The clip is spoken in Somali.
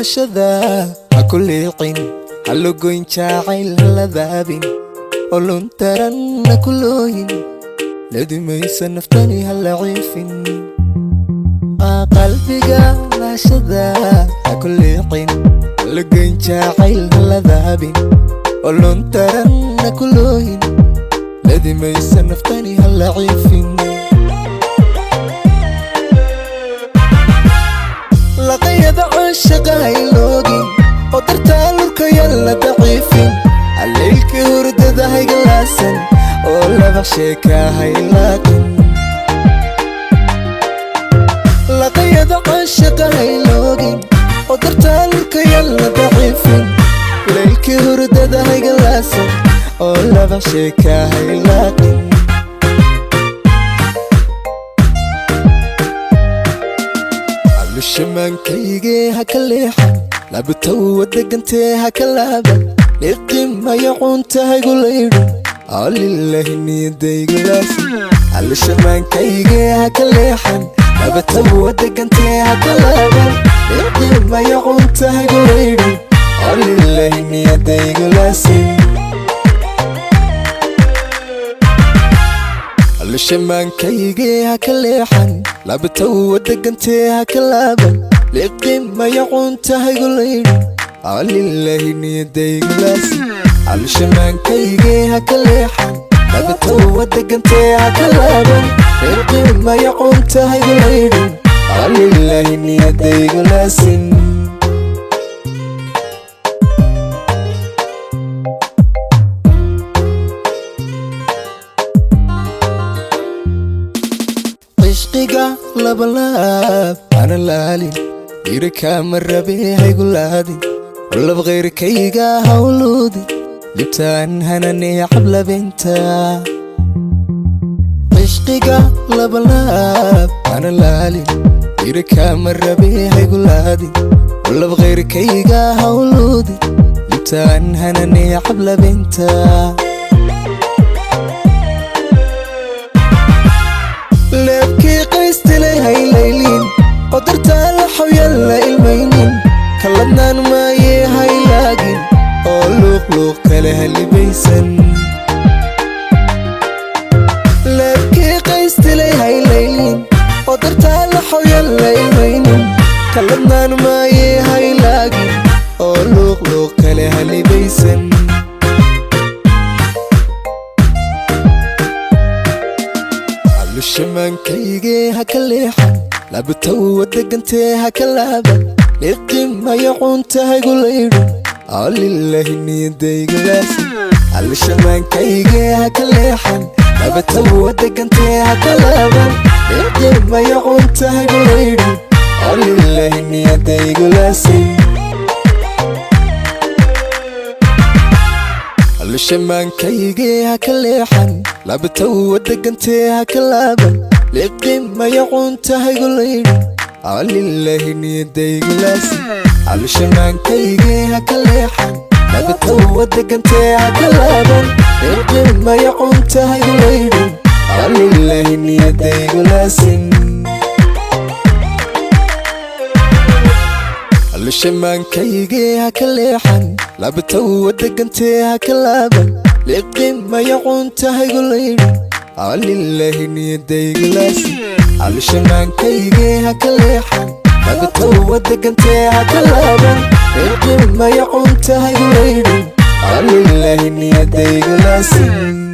Lahashada ha ku liicin, ha lugoyn jacayl, ha ladaabin, oluntaran ha ku looyin, ladimaysa naftani ha la ciifin. Qalbiga lahashada ha ku liicin, ha lugoyn jacayl, ha ladaabin, oluntaran ha ku looyin, ladimaysa naftani ha la ciifin. Laqayada caashaqa hayloogin, oo dartaa lurkaya la daciifin, haleylka hurdada haygalaasan, oo laba sheeka haylaaqin. Laqayada caashaqa hayloogin, oo dartaa lurkaya la daciifin, leylka hurdada haygalaasan, oo laba sheeka haylaaqin. Alushamaankaygee ha ka leexan, labatawa degantee ha ka laaban, liqimaya cunta haygu laydhin, alilahi niyadaygulaasi. Alushamaankayge ha ka leexan, labatawa degantee ha ka laaban, liqimaya cunta haygu laydhin, alilahi niyadaygulaasi. Alushamaankayge ha ka leexan, labatawa degantee ha ka laaban, liqimaya cunta haygu laydhin, alilahi niyadaygulaasi. Alushamaankayge ha ka leexan, labatawa degantee ha ka laaban, liqimaya cunta haygu laydhin, alilahi niyadaygulaasin. Cishqiga labalaab ana laalin, ira kaama rabe haygu laadin, lab khayrkayga hawluudin, libtaan hananee cablabinta. Cishqiga labalaab ana laalin, ira kaama rabe haygu laadin, lab khayrkayga hawluudin, libtaan hananee cablabinta. Leebkii qaystilay haylaylin, oo dartaa la xawyan la ilmaynin, kaladnaan maayee haylaagin, oo luuqluuq kale halibaysan. Leebkii qaystilay haylaylin, oo dartaa la xawyan la ilmaynin, kaladnaan maayee haylaagin, oo luuqluuq kale halibaysan. Alushamaankayge ha ka leexan, labatawa degantee ha ka laaban, liqimaya cunta haygu laydhin, alilahi niyadaygulaasi. Alushamaankayge ha ka leexan, labatawa degantee ha ka laaban, liqimaya cunta haygu laydhin, alilahi niyadaygulaasi. Alushamaankayge ha ka leexan, labatawa degantee ha ka laaban, liqimaya cunta haygu laydhin, alilahi niyadaygulaasi. Alushamaankayge ha ka leexan, labatawa degantee ha ka laaban, liqimaya cunta haygu laydhin, alilahi niyadaygulaasin. Alushamaankayge ha ka leexan, labatawa degantee ha ka laaban, liqimaya cunta haygu laydhin, alilahi niyadaygulaasi. Alushamaankayge ha ka leexan, labatawa degantee ha ka laaban, liqimaya cunta haygu laydhin, alilahi niyadaygulaasin.